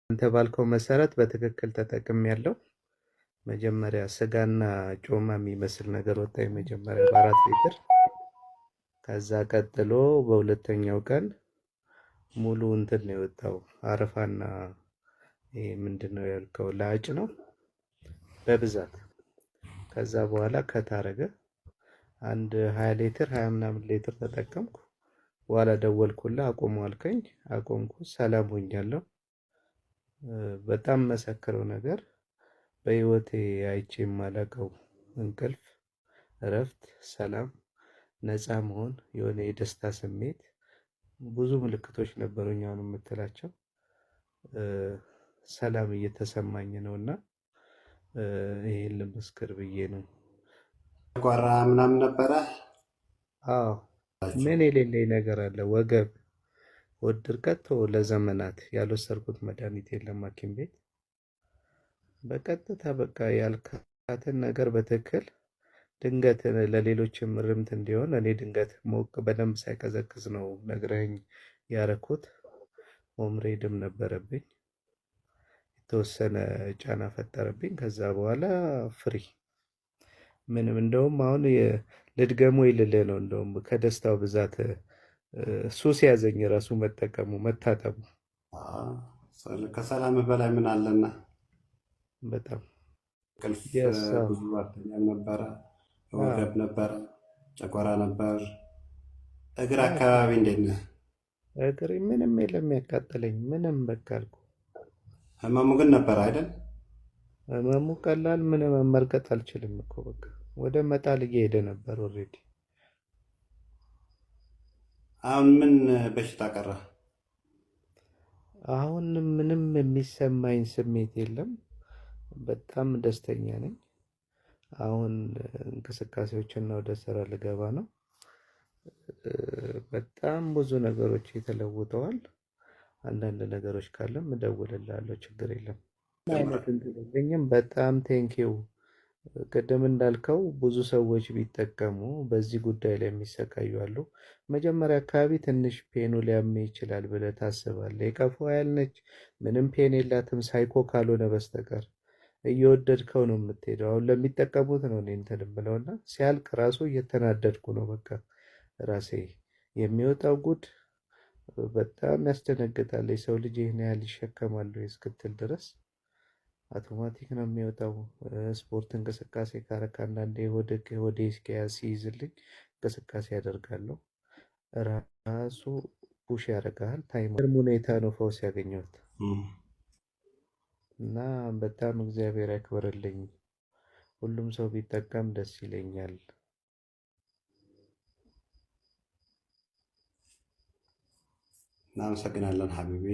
አንተ ባልከው መሰረት በትክክል ተጠቅሜያለሁ። መጀመሪያ ስጋና ጮማ የሚመስል ነገር ወጣ፣ የመጀመሪያ በ4 ሊትር። ከዛ ቀጥሎ በሁለተኛው ቀን ሙሉ እንትን ነው የወጣው፣ አረፋና ይሄ ምንድን ነው ያልከው ላጭ ነው በብዛት። ከዛ በኋላ ከታረገ አንድ 20 ሊትር፣ 20 ምናምን ሊትር ተጠቀምኩ። በኋላ ደወልኩልህ፣ አቁሙ አልከኝ። አቆምኩ። ሰላም ሆኛለሁ። በጣም መሰክረው ነገር በህይወቴ አይቼ የማላውቀው እንቅልፍ፣ እረፍት፣ ሰላም፣ ነፃ መሆን፣ የሆነ የደስታ ስሜት፣ ብዙ ምልክቶች ነበሩኝ አሁን የምትላቸው ሰላም እየተሰማኝ ነው እና ይሄን ልመስክር ብዬ ነው። ጨጓራ ምናምን ነበረ። አዎ፣ ምን የሌለኝ ነገር አለ? ወገብ፣ ሆድ ድርቀት ለዘመናት ያልወሰድኩት መድኃኒት የለም ሐኪም ቤት። በቀጥታ በቃ ያልካትን ነገር በትክክል ድንገት ለሌሎችም እርምት እንዲሆን እኔ ድንገት ሞቅ በደንብ ሳይቀዘቅዝ ነው ነግረኸኝ ያረኩት። hemorrhoid ም ነበረብኝ፣ የተወሰነ ጫና ፈጠረብኝ። ከዛ በኋላ free ምንም። እንደውም አሁን ልድገሙ ይልልህ ነው። እንደውም ከደስታው ብዛት ሱስ ያዘኝ ራሱ መጠቀሙ መታጠቡ። ከሰላም በላይ ምን አለና? በጣም። እንቅልፍ ብዙ አተኛም ነበረ፣ ወገብ ነበረ፣ ጨጓራ ነበር። እግር አካባቢ እንዴት ነህ? እግሬ ምንም የለም ያቃጠለኝ፣ ምንም በቃ አልኩህ። ህመሙ ግን ነበር አይደል? ህመሙ ቀላል ምንም መመልከት አልችልም እኮ፣ በቃ ወደ መጣል እየሄደ ነበር already። አሁን ምን በሽታ ቀረ? አሁን ምንም የሚሰማኝ ስሜት የለም። በጣም ደስተኛ ነኝ። አሁን እንቅስቃሴዎችና ወደ ስራ ልገባ ነው። በጣም ብዙ ነገሮች ተለውጠዋል። አንዳንድ ነገሮች ካለም እደውልልሃለሁ፣ ችግር የለም። አይነት እንትን የለኝም። በጣም thank you። ቅድም እንዳልከው ብዙ ሰዎች ቢጠቀሙ በዚህ ጉዳይ ላይ የሚሰቃዩ አሉ። መጀመሪያ አካባቢ ትንሽ pain ኑ ሊያም ይችላል ብለህ ታስባለህ። የቀፎ ያልነች ምንም pain የላትም ሳይኮ ካልሆነ በስተቀር፣ እየወደድከው ነው የምትሄደው። አሁን ለሚጠቀሙት ነው እኔ እንትን የምለውና ሲያልቅ ራሱ እየተናደድኩ ነው። በቃ ራሴ የሚወጣው ጉድ በጣም ያስደነግጣል። የሰው ልጅ ይህን ያህል ይሸከማሉ እስክትል ድረስ አውቶማቲክ ነው የሚወጣው። ስፖርት እንቅስቃሴ ካረክ አንዳንዴ ሆዴ እስኪያዝ ሲይዝልኝ እንቅስቃሴ ያደርጋለሁ። ራሱ push ያደርግሃል። Time ሁኔታ ነው ፈውስ ያገኘሁት እና በጣም እግዚአብሔር ያክብርልኝ። ሁሉም ሰው ቢጠቀም ደስ ይለኛል። እናመሰግናለን ሀቢቢ።